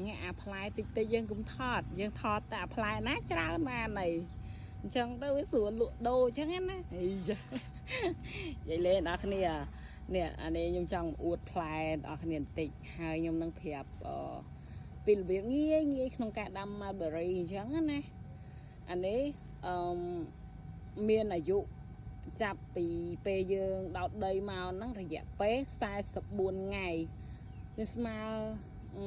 ញ៉ាអាផ្លែតិចតិចយើងកុំថតយើងថតតែអាផ្លែណាច្រើនបានអីអញ្ចឹងទៅវាស្រួលលក់ដូរអញ្ចឹងណាអីចានិយាយលេងដល់គ្នានេះអានេះខ្ញុំចង់អួតផ្លែដល់គ្នាបន្តិចហើយខ្ញុំនឹងប្រាប់អឺពីរបៀបងាយងាយក្នុងការដាំ mulberry អញ្ចឹងណាអានេះអឺមានអាយុចាប់ពីពេលយើងដោតដីមកហ្នឹងរយៈពេល44ថ្ងៃវាស្មើអឺ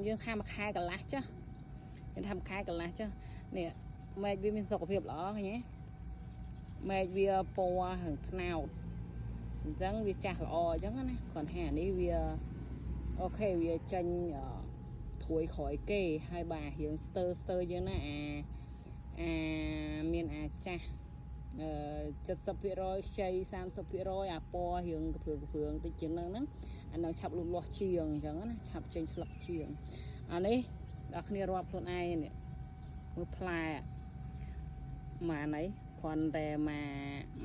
យើងថាមួយខែកន្លះចុះយើងថាមួយខែកន្លះចុះនេះមែកវាមានសុខភាពល្អឃើញទេមែកវាពណ៌ហឹងថ្នោតអញ្ចឹងវាចាស់ល្អអញ្ចឹងណាគ្រាន់ថាអានេះវា OK វាចេញត្រួយក្រោយគេហើយបាទរៀងស្ទើស្ទើជាងណាអាអាមានអាចាស់អឺ70%ខ្ចី30%អាពណ៌រៀងកព្រឿងកព្រឿងតិចជាងហ្នឹងហ្នឹងអានឹងឆាប់លូតលាស់ជាងអញ្ចឹងណាឆាប់ចេញស្លឹកជាងអានេះដល់គ្នារាប់ខ្លួនឯងនេះមើលផ្លែម៉ានេះគ្រាន់តែម៉ា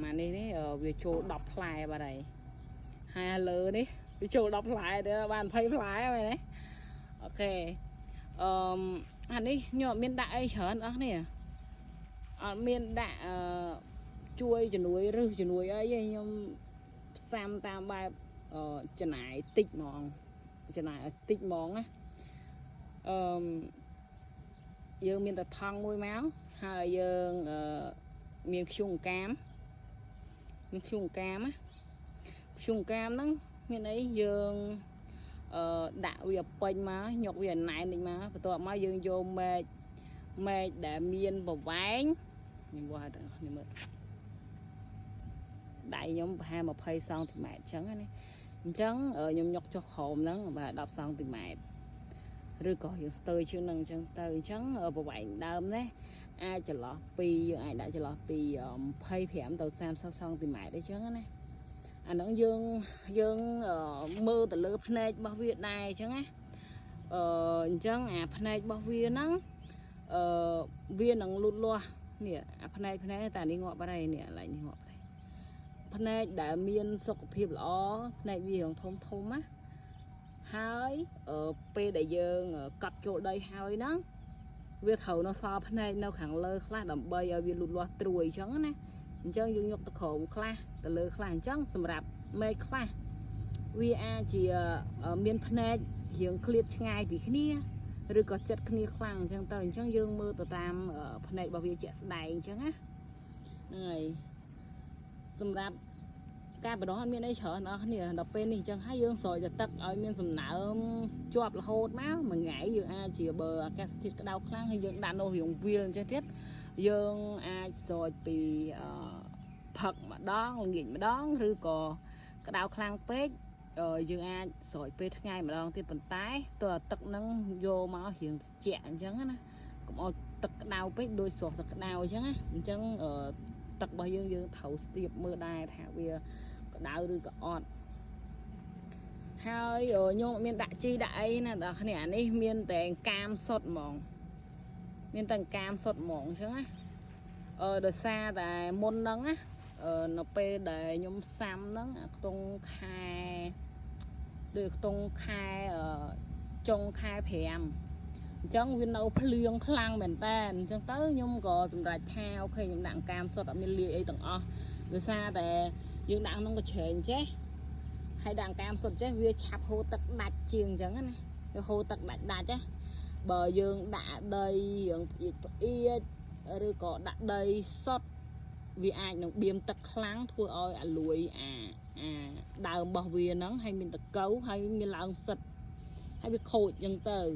ម៉ានេះនេះវាចូល10ផ្លែបាត់ហើយហើយលើនេះវាចូល10ផ្លែទៅបាន20ផ្លែហើយណា OK អឺអានេះខ្ញុំអត់មានដាក់អីច្រើនអស់នេះអត់មានដាក់អឺជួយជំនួយរឹសជំនួយអីទេខ្ញុំផ្សាំតាមបែបអឺចំណាយតិចហ្មងចំណាយឲ្យតិចហ្មងណាអឺយើងមានតែថង់មួយមកហើយយើងអឺមានធ្យូងកាមមានធ្យូងកាមណាធ្យូងកាមហ្នឹងមានអីយើងអឺដាក់វាពេញមកញុកវាឲ្យណែនតិចមកបន្ទាប់មកយើងយកមែកមែកដែលមានប្រវែងខ្ញុំវាស់ឲ្យទាំងនេះមើលដៃខ្ញុំប្រហែល20សង់ទីម៉ែត្រអញ្ចឹងណាអញ្ចឹងខ្ញុំញុកចុះក្រោមហ្នឹងប្រហែល10សង់ទីម៉ែត្រឬក៏យើងស្ទើរជាងនឹងអញ្ចឹងទៅអញ្ចឹងប្រវែងដើមនេះអាចចន្លោះពីយើងអាចដាក់ចន្លោះពី25ទៅ30សង់ទីម៉ែត្រអីចឹងណាអាហ្នឹងយើងយើងមើលទៅលើភ្នែករបស់វាដែរអញ្ចឹងណាអឺអញ្ចឹងអាភ្នែករបស់វាហ្នឹងអឺវានឹងលូតលាស់នេះអាភ្នែកភ្នែកតែនេះងាប់បាត់ហើយនេះកន្លែងនេះងាប់បាត់ហើយភ្នែកដែលមានសុខភាពល្អភ្នែកវារៀងធំធំណាហើយពេលដែលយើងកប់ចូលដីហើយហ្នឹងវាត្រូវនៅសល់ភ្នែកនៅខាងលើខ្លះដើម្បីឲ្យវាលូតលាស់ត្រួយអញ្ចឹងណាអញ្ចឹងយើងយកទៅក្រោមខ្លះទៅលើខ្លះអញ្ចឹងសម្រាប់មែកខ្លះវាអាចជាមានភ្នែករៀងឃ្លាតឆ្ងាយពីគ្នាឬក៏ចិត្តគ្នាខ្លាំងអញ្ចឹងទៅអញ្ចឹងយើងមើលទៅតាមភ្នែករបស់វាជាក់ស្ដែងអញ្ចឹងណាហ្នឹងហើយសម្រាប់ការបដោះអត់មានអីច្រើនដល់គ្នាដល់ពេលនេះអញ្ចឹងហើយយើងស្រោចតែទឹកឲ្យមានសំណើមជាប់រហូតមកមួយថ្ងៃយើងអាចជាបើអាកាសធាតុក្តៅខ្លាំងហើយយើងដាក់នោះរៀងវាលអញ្ចឹងទៀតយើងអាចស្រោចពីអឺផឹកម្ដងល្ងាចម្ដងឬក៏ក្តៅខ្លាំងពេកយើងអាចស្រោចពេលថ្ងៃម្ដងទៀតប៉ុន្តែតើទឹកហ្នឹងយកមករៀងត្រជាក់អញ្ចឹងណាកុំឲ្យទឹកក្តៅពេកដូចស្រស់ទឹកក្តៅអញ្ចឹងណាអញ្ចឹងទឹករបស់យើងយើងត្រូវស្ទាបមើលដែរថាវាក្តៅឬក៏អត់ហើយខ្ញុំអត់មានដាក់ជីដាក់អីណាដល់គ្នាអានេះមានតែកាមសុតហ្មងមានតែកាមសុតហ្មងអញ្ចឹងណាអឺដោយសារតែមុនហ្នឹងណាអឺនៅពេលដែលខ្ញុំសាំហ្នឹងខ្ទង់ខែដូចខ្ទង់ខែចុងខែ5អញ្ចឹងវានៅភ្លៀងខ្លាំងមែនតើអញ្ចឹងទៅខ្ញុំក៏សម្រេចថា OK ខ្ញុំដាក់កាមសុតអត់មានលាយអីទាំងអស់ដោយសារតែយើងដាក់ក្នុងកញ្ច្រែងចេះហើយដាក់កាមសុតចេះវាឆាប់ហូរទឹកដាច់ជាងអញ្ចឹងណាវាហូរទឹកដាច់ដាច់ណាបើយើងដាក់ដីរៀងផ្អៀចផ្អៀចឬក៏ដាក់ដីសុតវាអាចនឹងបៀមទឹកខ្លាំងធ្វើឲ្យអាលួយអាអាដើមរបស់វាហ្នឹងហើយមានតកៅហើយមានឡើងសិតហើយវាខូចអញ្ចឹងទៅ។